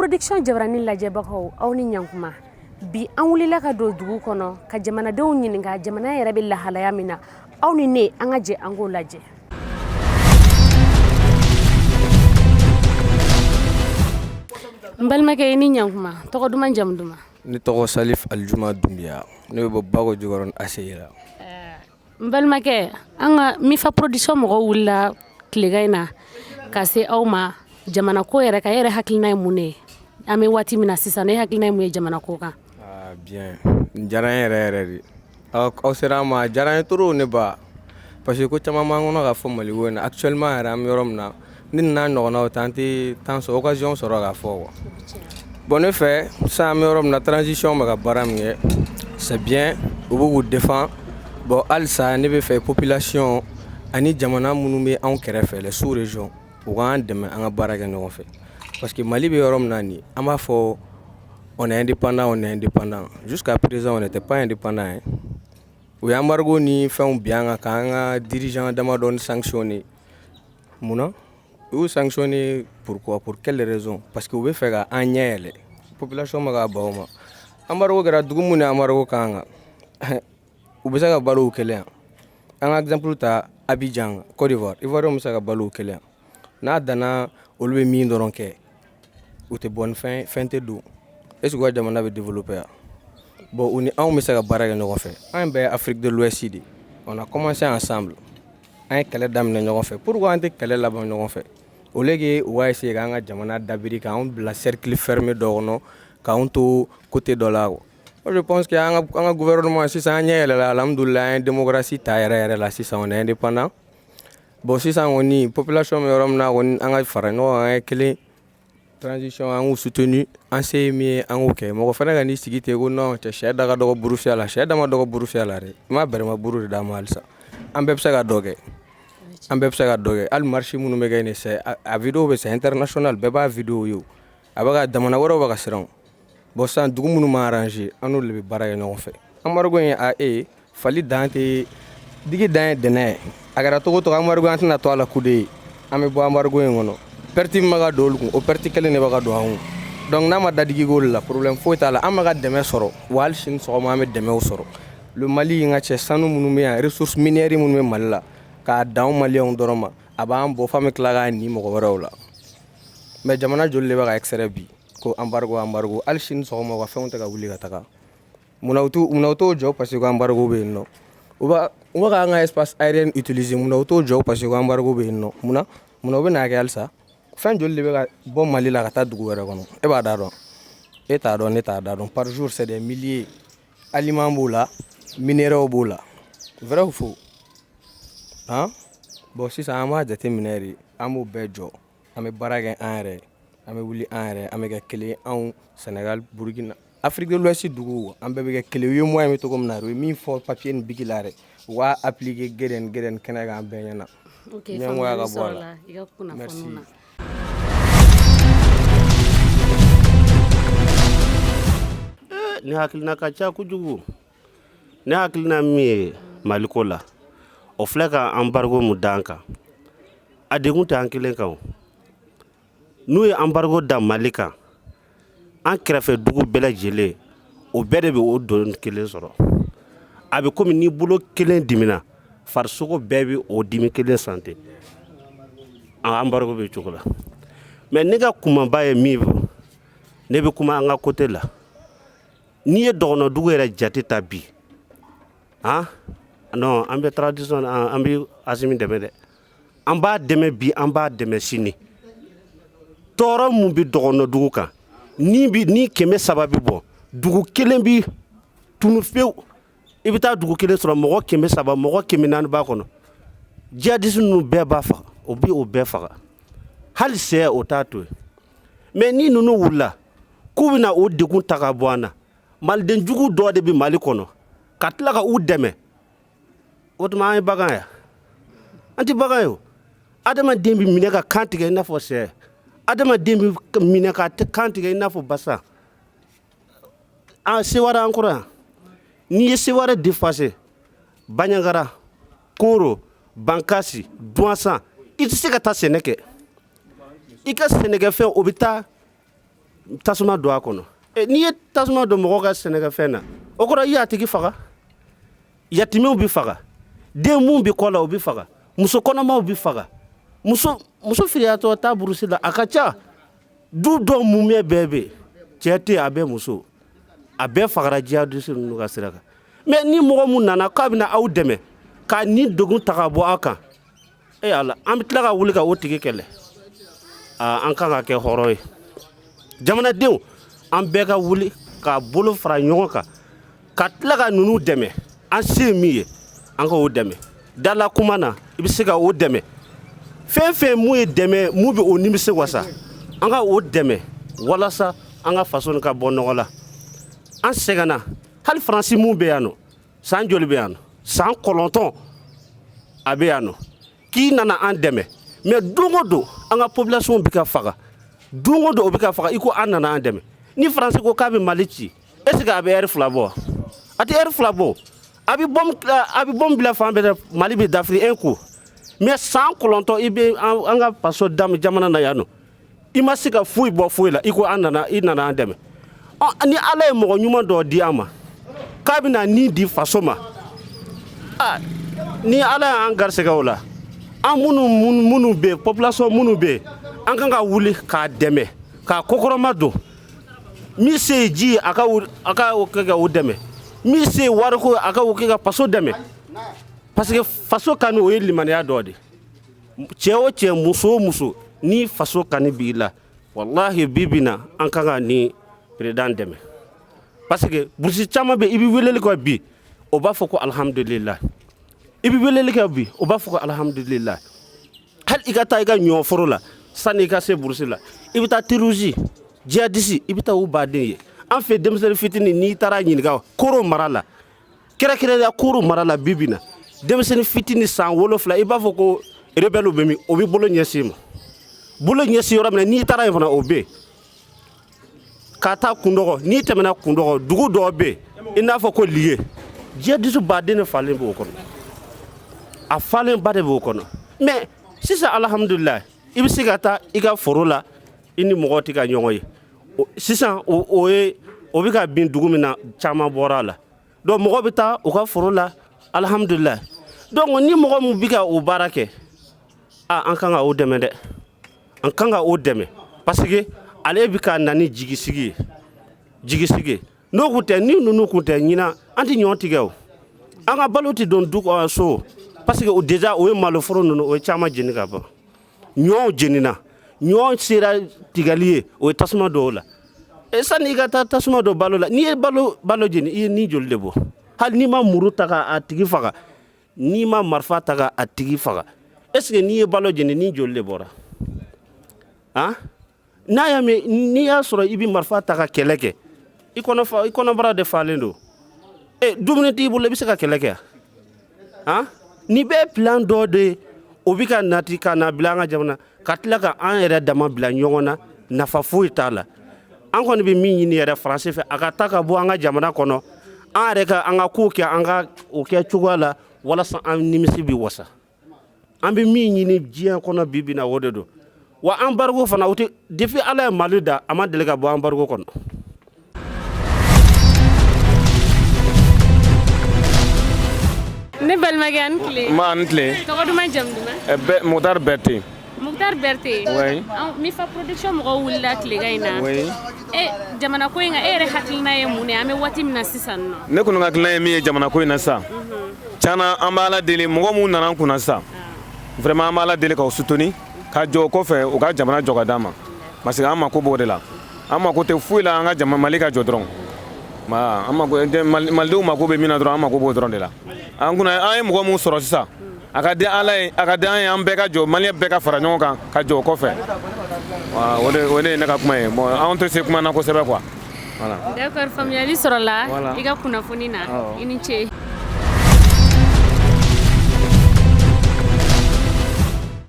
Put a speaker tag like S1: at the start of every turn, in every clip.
S1: Production jabarani lajɛbagaw, aw ni ɲankuma. Bi an wulila ka don dugu kɔnɔ ka jamanadenw ɲininka jamana yɛrɛ bɛ lahalaya min na. Aw ni ne, an ka jɛ an k'o lajɛ. N balimakɛ, i ni ɲankuma. Tɔgɔ duman, jamu duman?
S2: Ne tɔgɔ Salif Alijuma Dunbiya. Ne bɛ bɔ Bako Jikɔrɔni ACI la.
S1: N balimakɛ, an ka Mifa Production mɔgɔw wulila tilegan in na ka se aw ma jamana ko yɛrɛ kan. E yɛrɛ hakilina ye mun de ye an bɛ waati min na sisan? Ne hakilina ye mun ye jamana ko kan?
S2: Ah bien, nin diyara n yɛrɛ yɛrɛ de. Aw sera an ma, a diyara n ye trop ne ba, parce que ko caman b'an kɔnɔ ka fɔ Mali ko in na. Actuellement yɛrɛ, an bɛ yɔrɔ min na, ni nin n'a ɲɔgɔnnaw tɛ, an tɛ temps sɔrɔ, occasion sɔrɔ k'a fɔ quoi. Bon, ne fɛ sisan, an bɛ yɔrɔ min na, transition bɛ ka baara min kɛ, c'est bien, u bɛ k'u défend. Bon, halisa ne bɛ fɛ population ani jamana minnu bɛ anw kɛrɛfɛ, les sous régions, u k'an dɛmɛ, an ka baara kɛ ɲɔgɔn fɛ, parce que Mali bɛ yɔrɔ min na nin, an b'a fɔ on est indépendant, on est indépendant, jusqu'à présent on n'était pas indépendant hein. U ye embargo ni fɛnw bin an kan, k'an ka dirigeant damadɔni sanctionner. Munna u y'u sanctionner? Pourquoi? Pour quelle raison? Parce que u bɛ fɛ ka an ɲɛ yɛlɛ, population ma ka ban o ma. Embargo kɛra dugu mun ni embargo kan kan, u bɛ se ka balo u kelen yan. An ka exemple ta Abidjan, Côte d'Ivoire. Ivoirien bɛ se ka balo u kelen yan. N'a danna olu bɛ min dɔrɔn kɛ, u tɛ bɔ ni fɛn fɛn tɛ don. Est ce que u ka jamana bɛ développer yan? Bon, u ni anw bɛ se ka baara kɛ ɲɔgɔn fɛ. An bɛɛ ye Afrique de l'Ouest de. On a commencé ensemble, an ye kɛlɛ daminɛ ɲɔgɔn fɛ. Pourquoi an tɛ kɛlɛ laban ɲɔgɔn fɛ, au lieu que u ka essayer k'an ka jamana dabiri, k'anw bila cercle fermé dɔ kɔnɔ, k'anw to côté dɔ la quoi? Moi, je pense que an ka gouvernement sisan, an ɲɛ yɛlɛla, alhamdoulilah, an ye démocratie ta yɛrɛ yɛrɛ la. Sisan on est indépendant. Bon, sisan kɔni, population bɛ yɔrɔ min na kɔni, an ka fara ɲɔgɔn kan, an ye kelen, transition, an k'u soutenu. An se ye min ye, an k'o kɛ. Mɔgɔ fana ka n'i sigi ten ko non cɛ, sɛ da ka dɔgɔ burufiya la, sɛ da ma dɔgɔ burufiya la dɛ. I ma bɛrɛma buru de d'a ma. Halisa an bɛɛ bɛ se ka dɔ kɛ, an bɛɛ bɛ se ka dɔ kɛ. Hali marche minnu bɛ kɛ nin, c'est a vidéo bɛ, c'est international, bɛɛ b'a vidéo ye. O a bɛ ka jamana wɛrɛw bɛ ka siran. Bon, sisan dugu minnu ma arranger, an n'olu de bɛ baara kɛ ɲɔgɔn fɛ. Embargo in, a e fali dan tɛ digi dan ye dɛnɛ ye. A kɛra togo togo, embargo, an tɛna to a la kude ye. An bɛ bɔ embargo in kɔnɔ. Perte min bɛ ka don olu kun, o perte kelen de bɛ ka don an kun. Donc n'a ma dadigi k'olu la, problème foyi t'a la. An bɛ ka dɛmɛ sɔrɔ wa, hali sini sɔgɔma an bɛ dɛmɛw sɔrɔ. Le Mali, n ka cɛ, sanu minnu bɛ yan, ressources minières minnu bɛ Mali la, k'a dan anw maliyɛnw dɔrɔn ma, a b'an bɔ f'an bɛ tila k'a ni mɔgɔ wɛrɛw la. Mais jamana joli de bɛ ka extrait bi ko embargo, embargo? Hali sini sɔgɔma u ka fɛnw tɛ ka wuli ka taga. Munna u t'o jɔ? Parce que ko embargo bɛ yen nɔ. U bɛ k'an ka espace aérien utiliser. Munna u t'o jɔ? Parce que ko embargo bɛ yen nɔ. Munna u bɛ n'a kɛ halisa? Fɛn joli de bɛ ka bɔ Mali la ka taa dugu wɛrɛ kɔnɔ? E b'a da dɔn, e t'a dɔn, ne t'a da dɔn. Par jour, c'est des milliers. Aliments b'o la, minéraux b'o la, vrai ou faux, han? Bon, sisan an b'a jateminɛ de, an b'o bɛɛ jɔ, an bɛ baara kɛ an yɛrɛ, an bɛ wuli an yɛrɛ, an bɛ kɛ kelen. Anw, Sénégal, Burkina, Afrique de l'Ouest duguw, an bɛɛ bɛ kɛ kelen. U ye moyen bɛ cogo min na, u ye min fɔ papier ni bic la yɛrɛ, u b'a appliquer gɛrɛn gɛrɛn kɛnɛ kan bɛɛ ɲɛna.
S1: Ok.
S2: Ɲɛngoya ka
S1: Faamuyali
S2: bɔ a
S1: sɔrɔla
S2: la.
S1: i ka kunnafoniw
S2: Merci.
S1: na.
S3: Ne hakilina ka ca kojugu. Ne hakilina min ye Maliko la, o filɛ ka embargo mun d'an kan, a degun tɛ an kelen kan. O n'u ye embargo da Mali kan, an kɛrɛfɛ dugu bɛɛ lajɛlen, o bɛɛ de bɛ o don kelen sɔrɔ. A bɛ komi ni bolo kelen dimina, farisogo bɛɛ bɛ o dimi kelen sante. An embargo bɛ cogo la. Mais ne ka kumaba ye min ye, ne bɛ kuma an ka côté la. N'i ye dɔgɔnɔdugu yɛrɛ jate ta bi, han non, an bɛ tradition, an bɛ Asimi dɛmɛ dɛ. An b'a dɛmɛ bi, an b'a dɛmɛ sini. Tɔɔrɔ mun bɛ dɔgɔnɔdugu kan ni bi, ni 300 bɛ bɔ, dugu kelen bi tunu fewu. I bɛ taa dugu kelen sɔrɔ, mɔgɔ 300, mɔgɔ 400 b'a kɔnɔ. Jihadiste ninnu bɛɛ b'a faga, o bi o bɛɛ faga, hali sɛ o t'a to yen. Mais ni ninnu wulila k'u bɛna o degun ta ka bɔ an na, maliden jugu dɔ de bɛ Mali kɔnɔ ka tila ka u dɛmɛ. O tuma an ye bagan ya? An tɛ bagan ye. O adamaden bɛ minɛ ka kan tigɛ i n'a fɔ sɛ, adamaden bɛ minɛ ka kan tigɛ i n'a fɔ basa. An Seware, an kɔrɔ yan, n'i ye Seware dépassé, Baɲagara, Koro, Bankasi, Duwansan, i tɛ se ka taa sɛnɛ kɛ. I ka sɛnɛkɛfɛn, o bɛ taa Tasuma don a kɔnɔ. N'i ye tasuma don mɔgɔ ka sɛnɛkɛfɛn na, o kɔrɔ i y'a tigi faga. Yatimɛw bɛ faga, den mun bɛ kɔ la o bɛ faga, muso kɔnɔmaw bɛ faga, muso muso filiyatɔ taa burusi la, a ka ca. Du dɔw mumɛ bɛɛ bɛ cɛ tɛ, a bɛɛ muso, a bɛɛ fagara jihadisi ninnu ka sira kan. Mais ni mɔgɔ mun nana k'a bɛna aw dɛmɛ k'a ni degun ta ka bɔ aw kan, e ala, an bɛ tila ka wuli ka o tigi kɛlɛ. Aa, an kan ka kɛ hɔrɔn ye. Jamanadenw, an bɛɛ ka wuli k'a bolo fara ɲɔgɔn kan ka tila ka ninnu dɛmɛ. An se ye min ye, an ka o dɛmɛ. Dala kuma na, i bɛ se ka o dɛmɛ. Fɛn fɛn mun ye dɛmɛ, mun bɛ o nimisi wasa, an ka o dɛmɛ walasa an ka faso nin ka bɔ nɔgɔ la. An sɛgɛnna. Hali Faransi mun bɛ yan nɔ, san joli bɛ yan nɔ? San 9 a bɛ yan nɔ k'i nana an dɛmɛ. Mais don o don an ka population bɛ ka faga, don o don o bɛ ka faga, i ko an nana an dɛmɛ. Ni Faransi ko k'a bɛ Mali ci, est ce que a bɛ heure 2 bɔ? A tɛ heure 2 bɔ. A bɛ bombe bila fan bɛɛ, Mali bɛ dafiri un coup. Mais san 9 i bɛ an ka faso jamana na yan nɔ, i ma se ka foyi bɔ foyi la, i ko an nana, i nana an dɛmɛ. Ɔ, ni Ala ye mɔgɔ ɲuman dɔ di an ma k'a bɛna nin di faso ma, aa, ni Ala y'an garisɛgɛ o la, an minnu bɛ yen, population minnu bɛ yen, an kan ka wuli k'a dɛmɛ, k'a kɔkɔrɔma don. Min se ye ji ye, a ka o kɛ ka o dɛmɛ. Min se ye wariko, a ka o kɛ ka faso dɛmɛ, parce que faso kanu, o ye limaniya dɔ de. Cɛ o cɛ, muso o muso, ni faso kanu b'i la, walahi, bi bi na, an kan ka nin président dɛmɛ, parce que burusi caman bɛ, i bɛ weleli kɛ bi, o b'a fɔ ko alihamudulila. I bɛ weleli kɛ bi, o b'a fɔ ko alihamudulila. Hali i ka taa i ka ɲɔforo la, sani i ka se burusi la, i bɛ taa terroriste jihadiste, i bɛ taa u baden ye. An fɛ, denmisɛnnin fitinin, n'i taara ɲininka Koro mara la, kɛrɛnkɛrɛnnenya Koro mara la, bi bi na, denmisɛnnin fitinin san 7, i b'a fɔ ko rebelle bɛ min, o bɛ bolo ɲɛsin ma, bolo ɲɛsin yɔrɔ min na, n'i taara yen fana, o bɛ yen. Ka taa Kundɔgɔ, n'i tɛmɛna Kundɔgɔ, dugu dɔw bɛ yen i n'a fɔ ko Liye, jihadiste baden de falen b'o kɔnɔ, a falen ba de b'o kɔnɔ. Mais sisan, alihamudulila, i bɛ se ka taa i ka foro la, i ni mɔgɔ tɛ ka ɲɔgɔn ye sisan. O ye o bɛ ka bin dugu min na, caman bɔra a la. Donc mɔgɔ bɛ taa u ka foro la, alihamudulila. Donc ni mɔgɔ min bɛ ka o baara kɛ, aa, an kan ka o dɛmɛ dɛ, an kan ka o dɛmɛ, parce que ale bɛ ka na ni jigisigi ye, jigisigi ye. N'o kun tɛ, ni ninnu kun tɛ ɲinan, an tɛ ɲɔ tigɛ o, an ka balo tɛ don du kɔnɔ so, parce que déjà o ye maloforo ninnu, o ye caman jeni ka ban. Ɲɔw jenina, ɲɔ sera tigɛli ye, o ye tasuma don o la. E, sani i ka taa tasuma don balo la, n'i ye balo jeni, i ye ni joli de bɔ? Hali n'i ma muru ta k'a tigi faga, n'i ma marifa ta k'a tigi faga, est ce que n'i ye balo jeni, ni joli de bɔra? Han, n'a y'a mɛn, n'i y'a sɔrɔ i bɛ marifa ta ka kɛlɛ kɛ, i kɔnɔ fa, i kɔnɔbara de falen don. E, dumuni t'i bolo, i bɛ se ka kɛlɛ kɛ? Han, nin bɛɛ plan dɔ de ye, o bɛ ka nati ka na bila an ka jamana, ka tila ka an yɛrɛ dama bila ɲɔgɔn na, nafa foyi t'a la. An kɔni bɛ min ɲini yɛrɛ Faransi fɛ, a ka taa ka bɔ an ka jamana kɔnɔ, an yɛrɛ ka an ka kow kɛ, an ka o kɛ cogoya la, walasa an nimisi bɛ wasa. An bɛ min ɲini diɲɛ kɔnɔ bi bi na, o de don. Wa embargo fana, o tɛ. Depuis Ala ye Mali da, a ma deli ka bɔ embargo kɔnɔ.
S1: Ne balimakɛ, a ni tile.
S4: Ma, a ni tile.
S1: Tɔgɔ duman, jamu duman?
S4: Muktar Berté.
S1: Muktar Berté.
S4: Oui.
S1: Mifa Production mɔgɔw wulila tilegan in na.
S4: Oui.
S1: E, jamana ko in kan, e yɛrɛ hakilina ye mun ye an bɛ waati min na sisan nɔ?
S4: Ne kɔni ka hakilina ye min ye jamana ko in na sisan, tiɲɛna, an bɛ Ala deli, mɔgɔ minnu nana an kunna sisan, vraiment, an bɛ Ala deli k'aw soutenir, ka jɔ o kɔfɛ, u ka jamana jɔ ka d'an ma, parce que an mako b'o de la. An mako tɛ foyi la, an ka jama Mali ka jɔ dɔrɔn. An mako, Malidenw mako bɛ min na dɔrɔn, an mako b'o dɔrɔn de la. An kunna, an ye mɔgɔ min sɔrɔ sisan, a ka di Ala ye, a ka di an ye, an bɛɛ ka jɔ, Maliyɛn bɛɛ ka fara ɲɔgɔn kan ka jɔ o kɔfɛ. O de ye ne ka kuma ye. Bon, anw tɛ se kuma na kosɛbɛ quoi, voilà.
S1: D'accord, faamuyali sɔrɔla.
S4: Voilà.
S1: I ka kunnafoni na.
S4: Awɔ.
S1: I ni ce.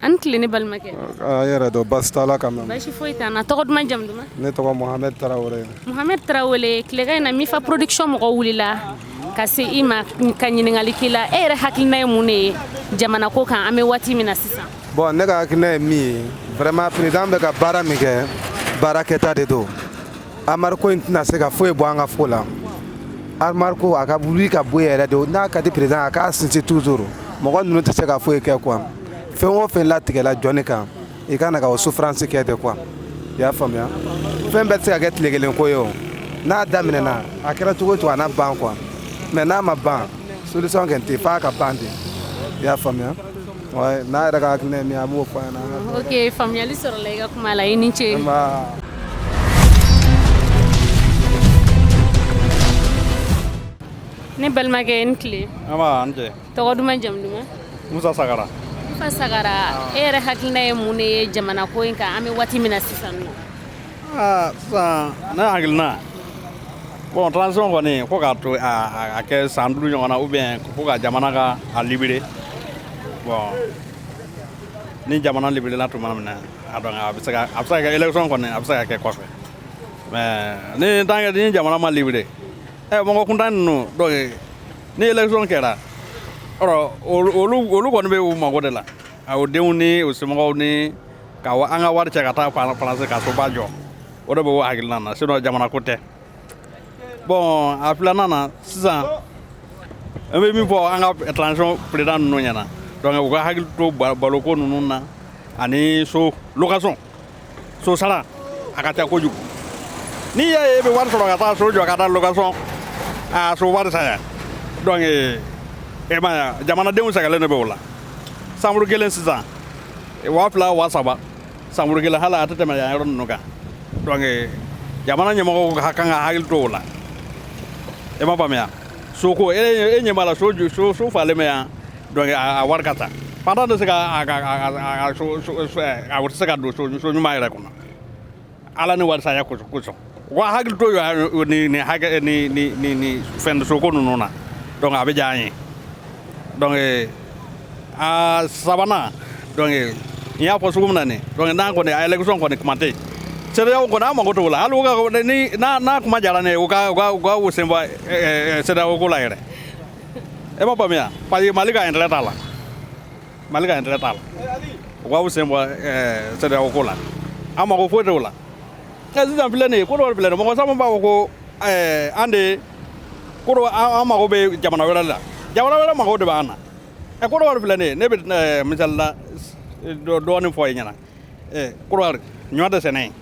S1: An ni tile, ne balimakɛ.
S5: A yɛrɛ dɔn, baasi t'a la quand même.
S1: Baasi foyi t'an na. Tɔgɔ duman, jamu duman?
S5: Ne tɔgɔ Mohamed Tarawele.
S1: Mohamed Tarawele, tilegan in na, Mifa Production mɔgɔw wulila ka se i ma ka ɲininkali k'i la. E yɛrɛ hakilina ye mun de ye jamana ko kan, an bɛ waati min na sisan?
S5: Bon, ne ka hakilina ye min ye, vraiment, président bɛ ka baara min kɛ, baara kɛta de don. Embargo in tɛna se ka foyi bɔ an ka fo la. Embargo, a ka wuli ka bɔ yen yɛrɛ de. N'a ka di président, a k'a sinsin toujours. Mɔgɔ ninnu tɛ se ka foyi kɛ quoi. Fɛn o fɛn latigɛla jɔnni kan, i ka na ka o souffrance kɛ de quoi. I y'a faamuya? Fɛn bɛɛ tɛ se ka kɛ tile kelen ko ye o. N'a daminɛna, a kɛra cogo o cogo, a na ban quoi. Mais n'a ma ban, solution kɛ tɛ, f'a ka ban de. I y'a faamuya? Ouais, n'a yɛrɛ ka hakilina ye min ye, a b'o fɔ an ɲɛna.
S1: Ok, faamuyali sɔrɔla i ka kuma la. I ni ce.
S5: Nba.
S1: Ne balimakɛ, ni tile.
S6: Nba, an cɛ.
S1: Tɔgɔ duman, jamu duman?
S6: Musa Sagara.
S1: Musa Sagara, e yɛrɛ hakilina ye mun de ye jamana ko in kan, an bɛ waati min na sisan nɔ?
S6: Aa, sisan ne hakilina, bon, transition kɔni, ko k'a to a kɛ san 5 ɲɔgɔn na, ou bien ko ka jamana ka a libérer. Bon, ni jamana libéré la tuma min na, a dɔn a bɛ se ka kɛ élection kɔni, a bɛ se ka kɛ kɔfɛ. Mais ni tant que ni jamana ma libéré, ɛ, mɔgɔ kuntan ninnu, donc ni élection kɛra, ɔrɔ olu kɔni bɛ u mago de la, o denw ni o somɔgɔw, ni ka an ka wari cɛ ka taa Faransi ka soba jɔ, o de bɛ o hakilina na. Sinon jamana ko tɛ. Bon, a filanan na sisan, an bɛ min fɔ an ka transition président ninnu ɲɛna, donc u ka hakili to baloko ninnu na, ani so location, so sara a ka ca kojugu. N'i y'a ye e bɛ wari sɔrɔ ka taa so jɔ ka taa location, a so wari saya, donc e ma ye, jamanadenw sɛgɛnlen de bɛ o la. Chambre kelen sisan, 2000, 3000, chambre kelen, hali a tɛ tɛmɛ yan yɔrɔ ninnu kan. Donc jamana ɲɛmɔgɔw ka kan ka hakili to o la. E ma faamuya? Soko, e ɲɛ b'a la, so so so falen bɛ yan, donc a wari ka ca. Pantan tɛ se ka a so so a tɛ se ka don so so ɲuman yɛrɛ kɔnɔ, ala ni wari saya kosɔn. U ka hakili to ni hakɛ ni fɛn soko ninnu na, donc a bɛ diya an ye. Donc a sabanan, donc n y'a fɔ cogo min na nin, donc n'a kɔni a élection kɔni, kuma tɛ yen. CEDEAO kɔni, an mago t'o la. Hali u ka ni n'a kuma diyara ne ye, u ka u sen bɔ CEDEAO ko la yɛrɛ. E ma faamuya? Parce que Mali ka intérêt t'a la, Mali ka intérêt t'a la. U ka u sen bɔ CEDEAO ko la, an mago foyi t'o la. Ɛ, sisan filɛ nin ye, ko dɔ filɛ nin ye, mɔgɔ caman b'a fɔ ko an de ko dɔ, an mago bɛ jamana wɛrɛ la, jamana wɛrɛ mago de b'an na. Ɛ, ko dɔ filɛ nin ye, ne bɛ misali la dɔɔnin fɔ i ɲɛna. Ɛ, Kɔdiwari, ɲɔ tɛ sɛnɛ yen,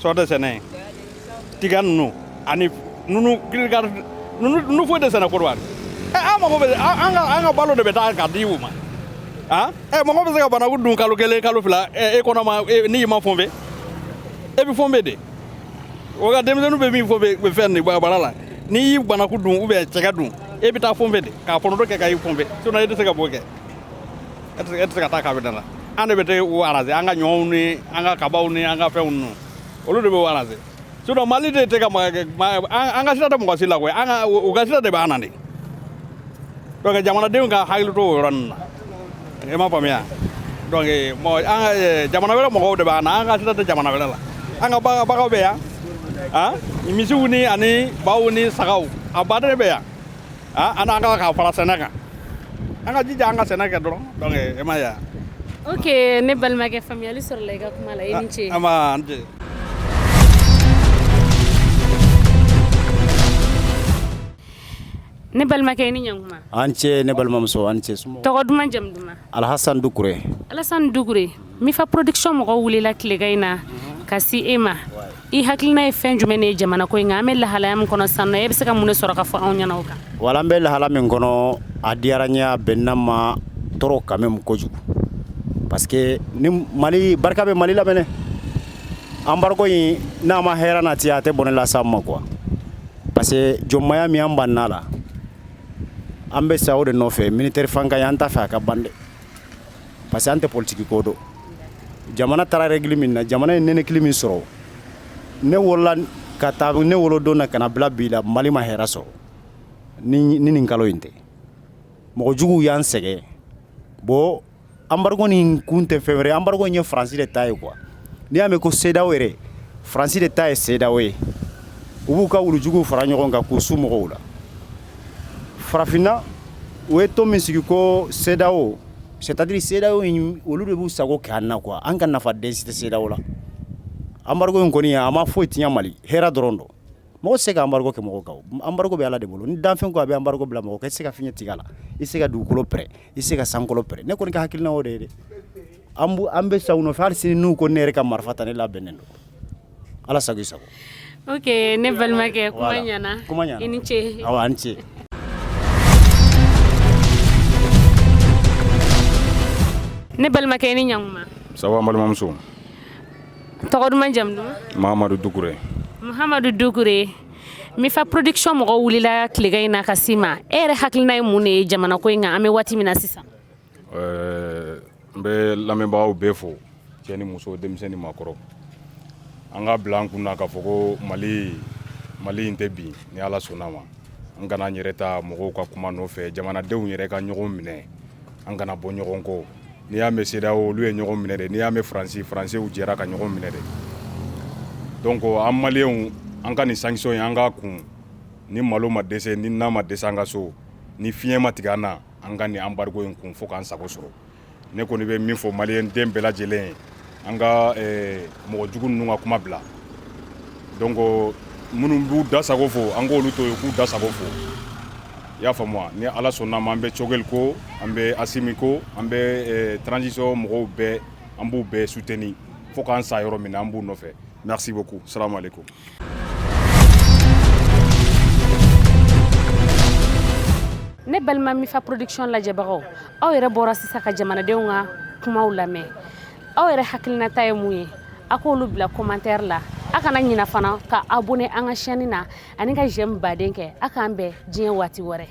S6: sɔ tɛ sɛnɛ yen, tiga ninnu ani nunu kirikari ninnu foyi tɛ sɛnɛ Kɔdiwari. Ɛ, an mago bɛ an ka balo de bɛ taa ka di u ma. Ah, ɛ, mɔgɔ bɛ se ka banaku dun kalo kelen, kalo 2, ɛ, e kɔnɔ ma n'i ma fɔnfɛ, e bɛ fɔnfɛ de. O ka denmisɛnninw bɛ min fɔ bɛ fɛn nin bara la, n'i y'i banaku dun ou bien cɛgɛ dun, e bɛ taa fɔnfɛ de k'a fɔnɔtɔ kɛ ka i fɔnfɛ. Sinon e tɛ se ka bɔ kɛ, e tɛ se ka taa k'a bɛ da la. An de bɛ taa o arranger, an ka ɲɔw ni an ka kabaw ni an ka fɛnw ninnu, olu de bɛ o arranger. Sinon Mali de tɛ ka an ka sira tɛ mɔgɔ si la koyi, an ka u ka sira de b'an na de. Donc jamanadenw ka hakili to o yɔrɔ ninnu na. E ma faamuya? Donc mɔgɔ an ka jamana wɛrɛ mɔgɔw de b'an na, an ka sira tɛ jamana wɛrɛ la. An ka baganw bɛ yan, ah, misiw ni ani baw ni sagaw, a baden bɛ yan. Ah, an ka fara sɛnɛ kan, an ka jija an ka sɛnɛ kɛ dɔrɔn. Donc e ma ye.
S1: Ok, ne balimakɛ, faamuyali sɔrɔla i ka kuma la. I ni ce.
S6: An ba, an ce.
S1: Ne balimakɛ, i ni ɲankuma.
S7: An ce, ne balimamuso, an ce.
S1: Tɔgɔ duman, jamu duman?
S7: Alhasan Dukure.
S1: Alassane Dukure, Mifa Production mɔgɔw wulila tilegan in na ka si e ma. I hakilina ye fɛn jumɛn de ye jamana ko in kan? An bɛ lahalaya min kɔnɔ sisan nɔ, e bɛ se ka mun de sɔrɔ ka fɔ anw ɲɛna o kan?
S7: Wala, an bɛ lahala min kɔnɔ, a diyara n ye, a bɛnna ma tɔɔrɔ quand même kojugu, parce que ni Mali barika bɛ Mali la mɛnɛ, embargo in n'a ma hɛrɛ nati, a tɛ bɔnɛ las'an ma quoi. Parce que jɔnmaya min an banna la, an bɛ sa o de nɔfɛ. Militaire fanga ye, an t'a fɛ a ka ban dɛ, parce que an tɛ politique ko dɔn. Jamana taara règle min na, jamana ye nɛnɛkili min sɔrɔ, ne wolola ka taa ne wolodon na ka na bila bi la, Mali ma hɛrɛ sɔrɔ ni nin kalo in tɛ. Mɔgɔ juguw y'an sɛgɛn. Bon, embargo nin kun tɛ fɛn wɛrɛ ye, embargo in ye Faransi de ta ye quoi. N'i y'a mɛn ko CEDEAO yɛrɛ, Faransi de ta ye CEDEAO ye. U b'u ka wulujuguw fara ɲɔgɔn kan k'u su mɔgɔw la. Farafinna, u ye tɔn min sigi ko CEDEAO, c'est à dire CEDEAO in, olu de b'u sago kɛ an na quoi. An ka nafa den si tɛ CEDEAO la. Embargo in kɔni, a ma foyi tiɲɛ Mali, hɛrɛ dɔrɔn don. Mɔgɔ tɛ se ka embargo kɛ mɔgɔ kan. Embargo bɛ Ala de bolo. Ni danfɛn ko a bɛ embargo bila mɔgɔ kan, i tɛ se ka fiɲɛ tigɛ a la, i tɛ se ka dugukolo pɛrɛn, i tɛ se ka sankolo pɛrɛn. Ne kɔni ka hakilina o de ye dɛ. An bɛ sa u nɔfɛ hali sini. N'u ko ne yɛrɛ ka marifa ta, ne labɛnnen don. Ala sago i sago.
S1: Ok, ne balimakɛ, kuma ɲɛna.
S7: Kuma ɲɛna.
S1: I ni ce.
S7: Awa, a ni ce.
S1: Ne balimakɛ, i ni ɲankuma.
S4: Ça va, n balimamuso?
S1: Tɔgɔ duman, jamu duman?
S4: Mahamadu Dukure.
S1: Muhamadu Dukure, Mifa Production mɔgɔw wulila tilegan in na ka s'i ma. E yɛrɛ hakilina ye mun de ye jamana ko in kan, an bɛ waati min na sisan?
S4: N bɛ lamɛnbagaw bɛɛ fo, cɛ ni muso, denmisɛn ni maakɔrɔ. An ka bila an kun na k'a fɔ ko Mali in tɛ bin ni Ala sɔnna ma. An kana an yɛrɛ ta mɔgɔw ka kuma nɔfɛ. Jamanadenw yɛrɛ ka ɲɔgɔn minɛ, an kana bɔ ɲɔgɔn kɔ. N'i y'a mɛn CEDEAO, olu ye ɲɔgɔn minɛ de. N'i y'a mɛn Faransi, Faransɛw jɛra ka ɲɔgɔn minɛ de. Donc an Maliyɛnw, an ka nin sanction in, an k'a kun. Ni malo ma dɛsɛ, ni na ma dɛsɛ, an ka so ni fiɲɛ ma tigɛ an na, an ka nin embargo in kun fo k'an sago sɔrɔ. Ne kɔni bɛ min fɔ Maliyɛn den bɛɛ lajɛlen ye, an ka mɔgɔ jugu ninnu ka kuma bila. Donc minnu b'u da sago fo, an k'olu to yen k'u da sago fo. I y'a faamu wa? Ni Ala sɔnna ma, an bɛ Choguel ko, an bɛ Assimi ko, an bɛ transition mɔgɔw bɛɛ, an b'u bɛɛ soutenir fo k'an sa yɔrɔ min na, an b'u nɔfɛ. Merci beaucoup, salamu aleykum.
S1: Ne balima Mifa Production lajɛbagaw, aw yɛrɛ bɔra sisan ka jamanadenw ka kumaw lamɛn. Aw yɛrɛ hakilinata ye mun ye? A k'olu bila commentaire la. A kana ɲina fana ka abonné an ka chaîne na ani ka j'aime baden kɛ. A k'an bɛn diɲɛ waati wɛrɛ.